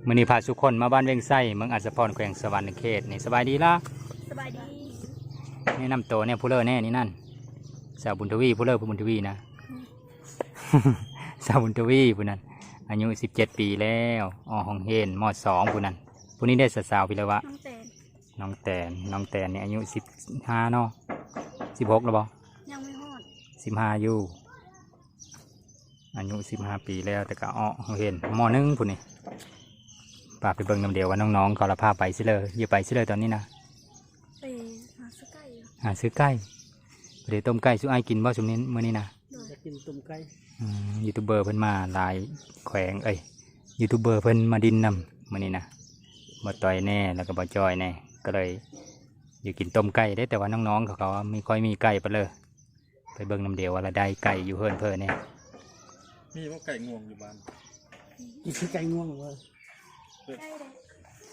ມື້ນີ້ພາສູ່ຄົນມາບ້ານວຽງໄຊ ເມືອງອັດສະພອນ ແຂວງສະຫວັນນະເຂດນີ້. ສະບາຍດີລະ? ສະບາຍດີ. ແນະນຳໂຕແດ່ ຜູ້ເລີແດ່ນີ້ນັ້ນ? ສາວບຸນທະວີ. ຜູ້ເລີ ບຸນທະວີນະ? ສາວບຸນທະວີຜູ້ນັ້ນ ອາຍຸສິບເຈັດປີແລ້ວ ອອກໂຮງຮຽນ ມໍສອງ ຜູ້ນັ້ນ. ຜູ້ນີ້ເດ ສາວໆ ພີ່ເລີວະ? ນ້ອງແຕນ. ນ້ອງແຕນ ນ້ອງແຕນນີ້ອາຍຸສິບຫ້າເນາະ? ສິບຫົກແລ້ວບໍ່? ຍັງບໍ່ຮອດ ສິບຫ້າຢູ່. ອາຍຸສິບຫ້າປີແລ້ວ ແຕ່ກໍອອກໂຮງຮຽນ ມໍໜຶ່ງ ຜູ້ນີ້. ພາໄປເບິ່ງນຳເດວວ່ານ້ອງໆເຂົາລະພາໄປຊິເລີ ຢູ່ໄປຊິເລີຕອນນີ້ນະ? ໄປຫາຊື້ໄກ່ຢູ່. ຫາຊື້ໄກ່. ບໍ່ໄດ້ຕົ້ມໄກ່ສູ່ອ້າຍກິນບໍ່ຊຸມນີ້ ມື້ນີ້ນະ? ໂດຍ. ຢາກກິນຕົ້ມໄກ່. ອືມ ຢູທູບເບີເພິ່ນມາຫຼາຍແຂວງ ເອີຍ ຢູທູບເບີເພິ່ນມາດິນນຳມື້ນີ້ນະ ບໍ່ຕ້ອຍແດ່ ແລ້ວກໍບໍ່ຈ້ອຍແດ່ ກໍເລີຍຢາກກິນຕົ້ມໄກ່ເດ້. ແຕ່ວ່ານ້ອງໆເຂົາກໍມີ ຄ່ອຍມີໄກ່ປະເລີ ໄປເບິ່ງນຳເດວວ່າລະໄດ້ໄກ່ຢູ່ເຮືອນເພິ່ນແດ່. ມີບໍ່ໄກ່ງວງຢູ່ບ້ານ? ມີໄກ່ງວງບໍ່?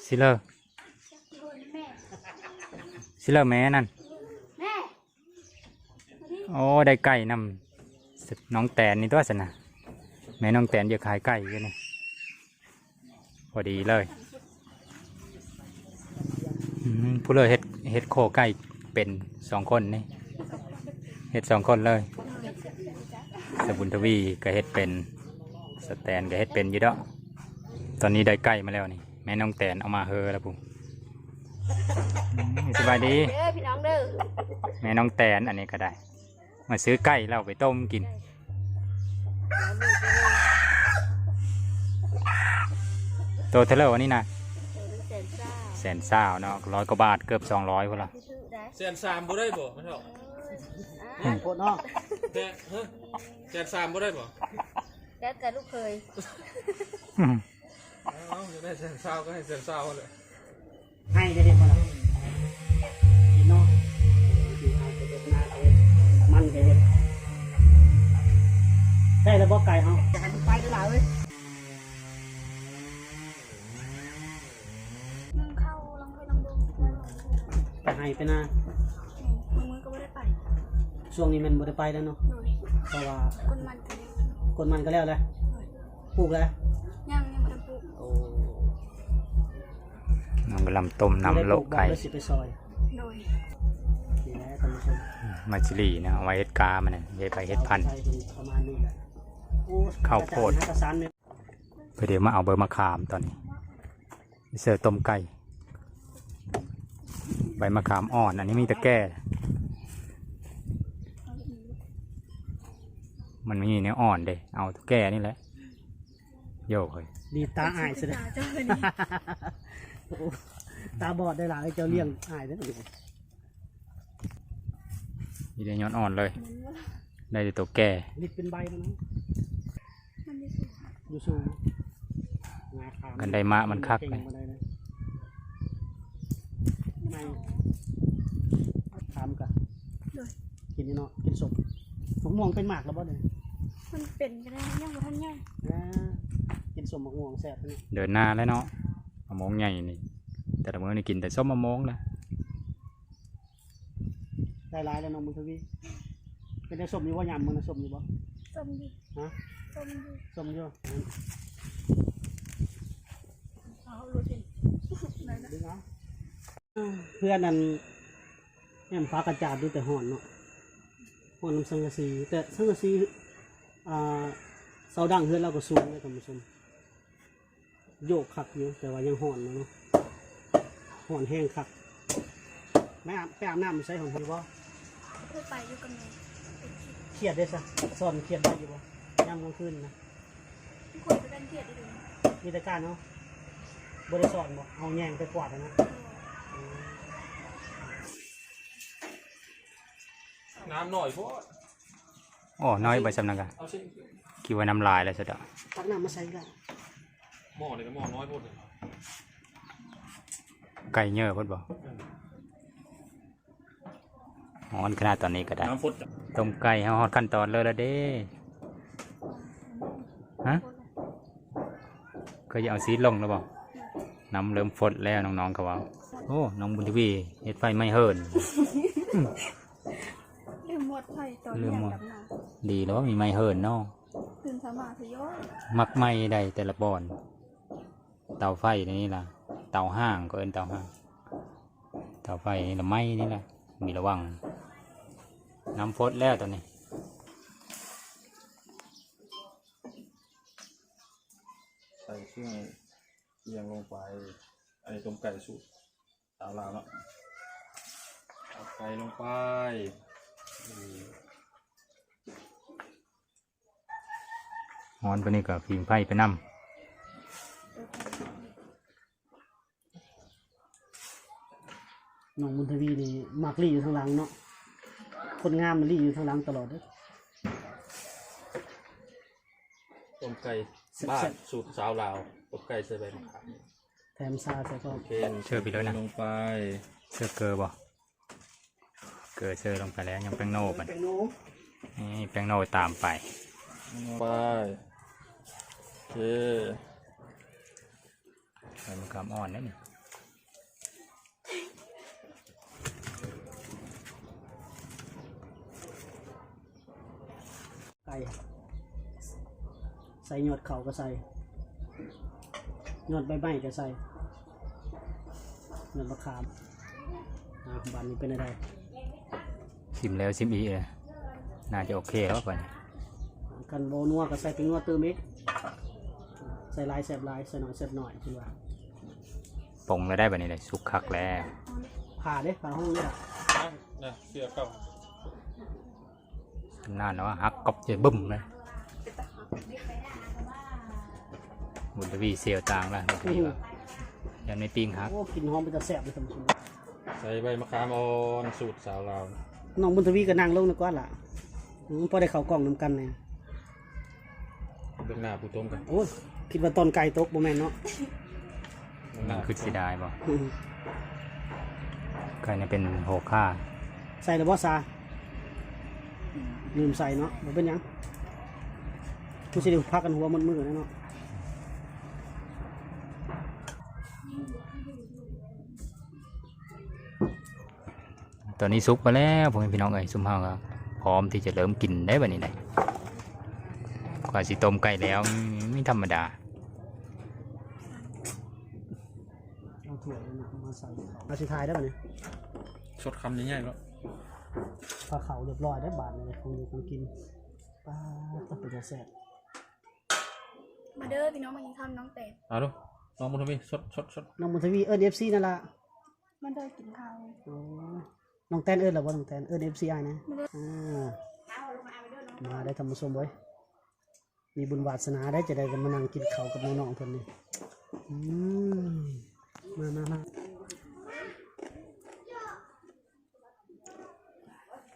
ຊິເລີ ຊິເລີແມ່ນັ້ນ. ໂອ້ ໄດ້ໄກ່ນຳນ້ອງແຕນນີ້ຕົວະຊັ້ນນະ. ແມ່ນ້ອງແຕນຢາກຂາຍໄກ່ຢູ່ນີ້ ພໍດີເລີຍ. ອືມ ຜູ້ເລີເຮັດ ເຮັດໂຄໄກ່ເປັນສອງຄົນນີ້ ເຮັດສອງຄົນເລີຍ. ສາວບຸນທະວີກໍເຮັດເປັນ ສາວແຕນກໍເຮັດເປັນຢູ່ດອກ. ຕອນນີ້ໄດ້ໄກ່ມາແລ້ວນີ້ ແມ່ນ້ອງແຕນເອົາມາເຮີແລ້ວພຸ້ນ. ອືມ ສະບາຍດີເດີພີ່ນ້ອງເດີ. ແມ່ນ້ອງແຕນ ອັນນີ້ກໍໄດ້ ມາຊື້ໄກ່ແລ້ວໄປຕົ້ມກິນ. ໂຕເທົ່າໃດວະນີ້ນະ? ແສນຊາວເນາະ ຮ້ອຍກວ່າບາດ ເກືອບສອງຮ້ອຍພຸ້ນລະ. ແສນສາມບໍ່ໄດ້ບໍ່ ແມ່ເຖົ້າ? ໂພດເນາະ. ແສນ ຮະ ແສນສາມບໍ່ໄດ້ບໍ່? ແລ້ວແຕ່ລູກເຂີຍ. ອືມ ເອົາ ຢາກໄດ້ແສນຊາວກໍໃຫ້ແສນຊາວຫັ້ນແຫຼະ. ໄຮ່ໄດ້ເຮັດບໍ່ລະ? ເຮັດເນາະ. ໄຮ່ກໍເຮັດ ນາກໍເຮັດ ມັນກໍເຮັດ. ໄດ້ແລ້ວບໍ່ໄກ່ເຮົາ? ຢາກໃຫ້ມັນໄປເດີຫຼາຍເອີຍ. ໜຶ່ງເຂົ້າ ລັງຖ້ວຍ ລັງໂດງ ໄປໄຮ່ໄປນາ. ອືມ ບາງມື້ກໍບໍ່ໄດ້ໄປ. ຊ່ວງນີ້ແມ່ນບໍ່ໄດ້ໄປແລ້ວເນາະ? ໂດຍ. ເພາະວ່າ ກົນມັນກໍແລ້ວ ກົນມັນກໍແລ້ວແລ້ວ? ໂດຍ. ປູກແລ້ວ? ຍັງ ຍັງບໍ່ທັນປູກ. ໂອ້ ນ້ອງກຳລັງຕົ້ມນ້ຳໂລະໄກ່. ຊິໄປຊອຍ. ໂດຍ. ນີ້ແຫຼະທ່ານຜູ້ຊົມ ອືມ ໄມຊີລີນະ ເອົາໄວ້ເຮັດກາມັນນະ ເຮັດໄປເຮັດພັນ ປະມານນີ້ແຫຼະ. ໂອ້ ເຂົ້າໂພດ. ເພິ່ນເດມາເອົາໃບມະຂາມຕອນນີ້ ເສີຕົ້ມໄກ່. ໃບມະຂາມອ່ອນ ອັນນີ້ມີແຕ່ແກ່ ມັນມີແນວອ່ອນເດ້ ເອົາແກ່ນີ້ແຫຼະ. ໂຢ ເຮີ້ຍ ດີດຕາອ້າຍຊະເດ້. ຕາບອດໄດ້ຫຼາຍ ເຈົ້າລ້ຽງອ້າຍເດ້. ນີ້ໄດ້ຍອດອ່ອນເລີຍ ໄດ້ແຕ່ໂຕແກ່. ນີ້ເປັນໃບມັນນະ ມັນຢູ່ສູງ ຢູ່ສູງ. ຄັນໄດ້ມາມັນຄັກເລີຍ. ຖາມກະ ໂດຍ ກິນຢູ່ເນາະ ກິນສົ້ມ. ໝາກມ່ວງເປັນໝາກແລ້ວບໍ່ນີ້? ມັນເປັນກໍໄດ້ ຍັງບໍ່ທັນໃຫຍ່. ອ່າ ກິນສົ້ມໝາກມ່ວງແຊບເນາະ. ເດີນໜ້າແລ້ວເນາະ ໝາກມ່ວງໃຫຍ່ນີ້ ແຕ່ລະມື້ນີ້ກິນແຕ່ສົ້ມໝາກມ່ວງນະ. ໄດ້ຫຼາຍແລ້ວນ້ອງບຸນທະວີ. ເປັນໄດ້ສົ້ມຢູ່ບໍ່? ຍາມມື້ນະສົ້ມຢູ່ບໍ່? ສົ້ມຢູ່. ຮະ? ສົ້ມຢູ່ ສົ້ມຢູ່. ເອົາໂລດເອງ ດຶງເອົາ. ເພື່ອນນັ້ນ ແມ່ນຟ້າກະຈາດຢູ່ ແຕ່ຮ້ອນເນາະ ຮ້ອນນຳສັງກະສີ. ແຕ່ສັງກະສີ ອ່າ ເສົາດັງເຮືອນລາວກໍສູງເດ້ທ່ານຜູ້ຊົມ. ໂຍກຄັກຢູ່ ແຕ່ວ່າຍັງຮ້ອນຢູ່ເນາະ ຮ້ອນແຮງຄັກ. ໄປອາບ ໄປອາບນ້ຳຢູ່ໃສ? ຮ້ອນຢູ່ບໍ່? ເຄີຍໄປຢູ່ກັບແມ່. ຂຽດເດ້ຊະ? ຊ່ອນຂຽດໄດ້ຢູ່ບໍ່ ຍາມກາງຄືນນະ? ມັນຄົນໄປເປັນຂຽດຢູ່ເດ. ມີແຕ່ກ້ານເນາະ ບໍ່ໄດ້ຊ່ອນບໍ່? ເອົາແຍງໄປກວາດນະ. ນ້ຳໜ້ອຍໂພດ. ໂອ້ ນ້ອຍໄປສ່ຳນັ້ນກະ ເອົາຊິ ຄິດວ່ານ້ຳຫຼາຍແລ້ວຊະດອກ. ຕັກນ້ຳມາໃສ່ກະ ໝໍ້ນີ້ກະໝໍ້ນ້ອຍໂພດ. ໄກ່ເຍີໂພດບໍ່? ເອີ ຮ້ອນຂະໜາດຕອນນີ້ກະໄດ້. ນ້ຳຟົດ ຕົ້ມໄກ່ເຮົາຮອດຂັ້ນຕອນເລີຍລະເດ້. ຮະ? ກໍຢາກເອົາຊີດລົງແລ້ວບໍ່? ນ້ຳເລີ່ມຟົດແລ້ວ ນ້ອງໆເຂົາເວົ້າ. ໂອ້ ນ້ອງບຸນທະວີເຮັດໄຟໄໝ້ເຫີນ. ລືມໝົດໄຟຕອນ ລືມໝົດ ດຳນ້ຳ. ດີແລ້ວມີໄໝ້ເຫີນເນາະ. ຕື່ນເຊົ້າມາສະຢອງ ມັກໄໝ້ໃດແຕ່ລະບ່ອນ. ເຕົາໄຟນີ້ລະ ເຕົາຮ້າງ ກໍເອີ້ນເຕົາຮ້າງ ເຕົາໄຟນີ້ລະໄໝ້ນີ້ລະ ມີລະວັງ ນ້ຳຟົດແລ້ວຕອນນີ້. ໃສ່ເຄື່ອງອຽງລົງໄປ ອັນນີ້ຕົ້ມໄກ່ສູດ ສາວລາວເນາະ ເອົາໄກ່ລົງໄປ ຮ້ອນປານນີ້ກໍຜິງໄຟໄປນຳ. ນ້ອງບຸນທະວີນີ້ມັກລີ້ຢູ່ທາງຫຼັງເນາະ ຄົນງາມລີ້ຢູ່ທາງຫຼັງຕະຫຼອດເດີ້. ຕົ້ມໄກ່ ແຊບໆ ບ້ານສູດສາວລາວ ຕົ້ມໄກ່ໃສ່ໃບມະຂາມ ແຖມຊາໃສ່ພ້ອມ. ໂອເຄ ເຊີໄປເລີຍນະ ລົງໄປ ເຊີເກີບໍ່? ເກີເຊີລົງໄປແລ້ວ ຍັງແປ້ງໂນບັດ ແປ້ງໂນ ນີ້ແປ້ງໂນຕາມໄປ ໄປ ໂອເຄ ໃສ່ໝາກຂາມອ່ອນເດ້ນີ້. ໄກ່ ໃສ່ຍອດເຂົ້າກໍໃສ່ ຍອດໃບໄມ້ກໍໃສ່ ຍອດມະຂາມ. ອ່າ ບາດນີ້ເປັນແນວໃດ? ຊິມແລ້ວຊິມອີກ ໜ້າຈະໂອເຄແລ້ວບາດນີ້. ຄັນບໍ່ນົວກໍໃສ່ແປ້ງນົວຕື່ມອີກ ໃສ່ຫຼາຍແຊບຫຼາຍ ໃສ່ໜ້ອຍແຊບໜ້ອຍ ເພິ່ນວ່າ. ປົງແລ້ວໄດ໋ ບາດນີ້ໄດ໋ ສຸກຄັກແລ້ວ. ຜ່າເດ້ ຜ່າຫ້ອງນີ້ລະ ນະ ເສື້ອເກົ່າ. ນານວ່າຫັກກັອບໃສ່ບຶ້ມເລີຍ. ບຸນທະວີເຊວຕ່າງລະ ບຸນທະວີວ່າ ອືມ ຢ້ານໄມ້ປີ້ງຫັກ. ໂອ້ ກິ່ນຫອມເປັນຕາແຊບເລີຍທ່ານຜູ້ຊົມ. ໃສ່ໃບມະຂາມອ່ອນສູດສາວລາວ. ນ້ອງບຸນທະວີກໍນັ່ງລົງດີກວ່າລະ ອືມ ພໍໄດ້ເຂົ້າກ້ອງນຳກັນແດ່. ເບິ່ງໜ້າຜູ້ຕົງກັນ. ໂອ້ຍ ຄິດວ່າຕອນໄກ່ຕົກ ບໍ່ແມ່ນເນາະ. ມັນຄືເສຍດາຍບໍ່? ອືມ ໄກ່ນີ້ເປັນຫົວຂ້າ. ໃສ່ແລ້ວບໍ່ຊາ? ລືມໃສ່ເນາະ ບໍ່ເປັນຫຍັງ. ຄືຊິໄດ້ພາກັນຫົວໝົດມື້ແລ້ວເນາະ. ຕອນນີ້ສຸກມາແລ້ວ ພໍ່ແມ່ພີ່ນ້ອງເອີຍ ຊຸມເຮົາກໍພ້ອມທີ່ຈະເລີ່ມກິນໄດ້ບັດນີ້ໄດ໋. ກວ່າຊິຕົ້ມໄກ່ແລ້ວ ອືມ ບໍ່ທຳມະດາ. ເອົາຖ້ວຍນັ້ນນະມາໃສ່ເຂົ້າ ມາຊິຖ່າຍໄດ້ບັດນີ້. ຊົດຄຳໃຫຍ່ໆໂລດ. ພາເຂົ້າຮຽບຮ້ອຍໄດ້ບາດນີ້ ຂອງຢູ່ຂອງກິນ. ປາດ ເປັນຕາແຊບ. ມາເດີພີ່ນ້ອງ ມາກິນເຂົ້ານຳນ້ອງແຕນ. ເອົາດູ ນ້ອງບຸນທະວີ ຊົດໆໆ. ນ້ອງບຸນທະວີເອີ້ນເອັຟຊີນັ້ນລະ ມາເດີກິນເຂົ້າ. ໂອ້ ນ້ອງແຕນເອີ້ນແລ້ວບໍ່? ນ້ອງແຕນເອີ້ນເອັຟຊີອ້າຍນະ. ມາເດີ ອ່າ ມາເດີທ່ານຜູ້ຊົມເອີຍ ມີບຸນວາສະໜາໄດ໋ ຈະໄດ້ມານັ່ງກິນເຂົ້າກັບນ້ອງໆເພິ່ນນີ້. ອືມ ມາໆໆ.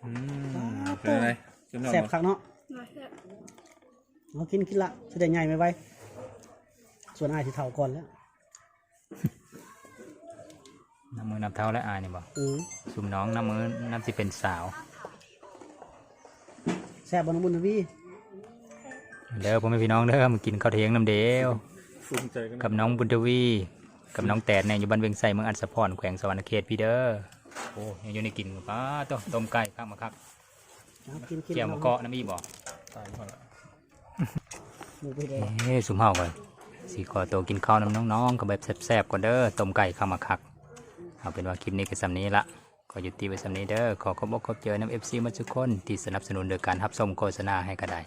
ອືມ ເປັນໄງ? ແຊບຄັກເນາະ. ເອົາກິນ ກິນລະ ຊິໄດ້ໃຫຍ່ໄວໆ. ສ່ວນອ້າຍຊິເຖົ້າກ່ອນແລ້ວ. ນັບມື້ນັບເຖົ້າແລ້ວອ້າຍນີ້ບໍ່? ອືມ ຊຸມນ້ອງນັບມື້ນັບຊິເປັນສາວ. ແຊບບໍ່ນ້ອງບຸນທະວີ? ເດີ ພໍ່ແມ່ພີ່ນ້ອງເດີ ມາກິນເຂົ້າທ່ຽງນຳເດວ ກັບນ້ອງບຸນທະວີ ກັບນ້ອງແຕນແນ່ ຢູ່ບ້ານວຽງໄຊ ເມືອງອັດສະພອນ ແຂວງສະຫວັນນະເຂດພີ້ເດີ. ໂອ້ ຍັງຢູ່ໃນກິນ ປາດໂທ້ ຕົ້ມໄກ່ຄັກມາຄັກ. ເອົາກິນໆ ແຈ່ວມະເກາະນຳອີກບໍ່? ເອີ ຊຸມເຮົາກໍຊິຂໍໂຕກິນເຂົ້ານຳນ້ອງໆ ກໍແບບແຊບໆກ່ອນເດີ ຕົ້ມໄກ່ຄັກມາຄັກ. ເອົາເປັນວ່າຄລິບນີ້ກໍສ່ຳນີ້ລະ ຂໍຍຸຕິໄວ້ສ່ຳນີ້ເດີ. ຂໍຂອບອົກຂອບໃຈນຳເອັຟຊີໝົດທຸກຄົນທີ່ສະໜັບສະໜູນໂດຍການຮັບຊົມໂຄສະນາໃຫ້ກໍໄດ້.